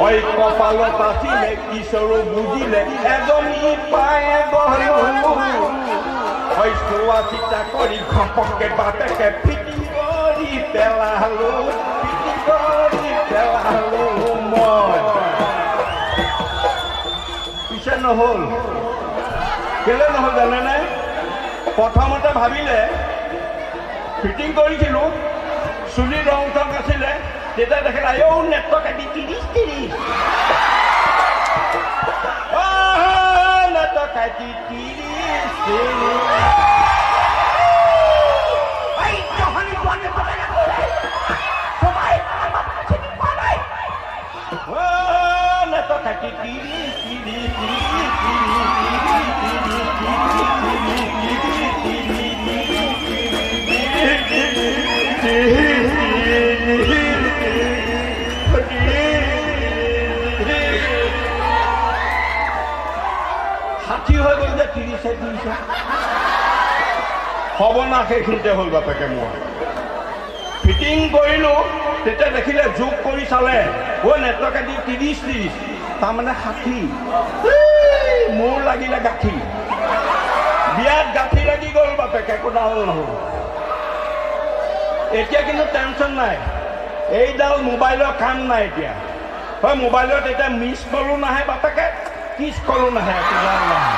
ঐ কপালত আছিলে ঈশ্বৰো বুজিলে এজনী পায়ে গলো। ঐ চোৱা চিতা কৰি ঘপকে বাপেকে ফিটিং কৰি পেলালো, ফিটিং কৰি পেলালো মই। পিছে নহ'ল। কেলে নহ'ল জানেনে? প্ৰথমতে ভাবিলে ফিটিং কৰিছিলোঁ, চুলি ৰং চং আছিলে, তেতিয়া দেখিলে আয়ৌ নেটৱৰ্ক আদি 30 30, নেটৱৰ্ক আদি 30 30। এই জহনী জোৱানে বাপেকে সবাই আমাৰ চিনি পোৱা নাই। নেটৱৰ্ক আদি 30 30 30 30 30 30 30 30 60 হৈ গ'ল যে 30 30। সৰ্বনাশ এইখিনিতে হ'ল বাপেকে মোৰ। ফিটিং কৰিলোঁ, তেতিয়া দেখিলে যোগ কৰি চালে, অ' নেটৱৰ্ক আদি 30 30, তাৰমানে 60। মোৰ লাগিলে গাঁঠি, বিয়াত গাঁঠি লাগি গ'ল বাপেকে, একো ডাল নহ'ল। এতিয়া কিন্তু টেনশ্যন নাই, এইডাল মোবাইলৰ কাম নাই এতিয়া। হয়, মোবাইলত এতিয়া মিছ কলো নাহে বাপেকে, কিছ কলো নাহে, একোডাল নাহে।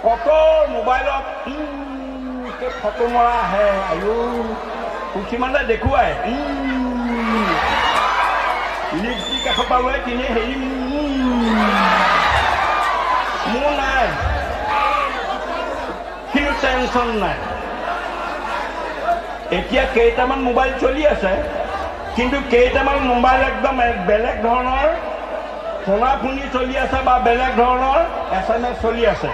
কত মোবাইলত ফটো মৰা আহে, আয়ো কিছুমানে দেখুৱাই লিপষ্টিক এসোপা লৈ কিনি হেৰি। মোৰ নাই, কিন্তু টেনশ্যন নাই। এতিয়া কেইটামান মোবাইল চলি আছে, কিন্তু কেইটামান মোবাইল একদম বেলেগ ধৰণৰ ফোনা ফুনি চলি আছে বা বেলেগ ধৰণৰ SMS চলি আছে।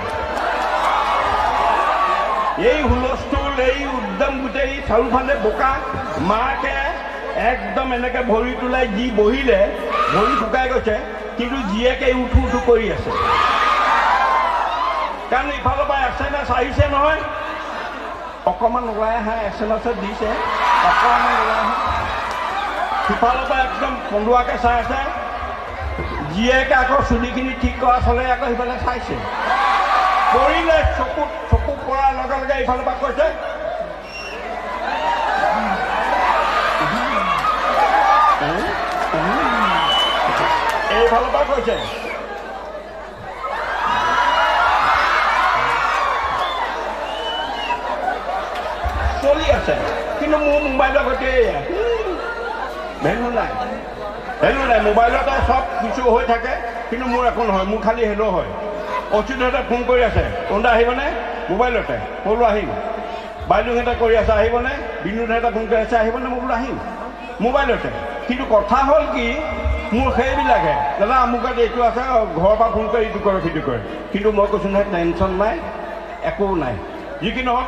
এই হুলস্থুল, এই উদ্যম, গোটেই চাৰিওফালে বোকা। মাকে একদম এনেকে ভৰি তোলাই যি বহিলে, ভৰি শুকাই গৈছে, কিন্তু জীয়েকে উঠো উঠো কৰি আছে, কাৰণ ইফালৰ পৰা SMS আহিছে নহয়, অকণমান ওলাই আহা, SMS দিছে, অকণমান ওলাই আহা। সিফালৰ পৰা একদম কন্দুৱাকে চাই আছে জীয়েকে, আকৌ চুলিখিনি ঠিক কৰা চলে, আকৌ সিফালে চাইছে, পৰিলে চকুত, চকু পৰাৰ লগে লগে ইফালৰ পৰা কৈছে, এইফালৰ পৰা কৈছে, চলি আছে। কিন্তু মোৰ মোবাইলৰ সৈতে ভেলু নাই, ভেলু নাই। মোবাইলতে চব কিছু হৈ থাকে, কিন্তু মোৰ একো নহয়, মোৰ খালি হেল্ল' হয়। অচ্যুতহঁতে ফোন কৰি আছে, কোনটা আহিবনে? মোবাইলতে মই বোলো আহিম। বাইদেউহঁতে কৰি আছে, আহিবনে? বিনোদহঁতে ফোন কৰি আছে, আহিবনে? মই বোলো আহিম, মোবাইলতে। কিন্তু কথা হ'ল কি, মোৰ সেইবিলাকহে, দাদা আমুকত এইটো আছে, ঘৰৰ পৰা ফোন কৰি ইটো কৰে সিটো কৰে, কিন্তু মই কৈছোঁ নহয় টেনশ্যন নাই, একো নাই। যি কি নহওক,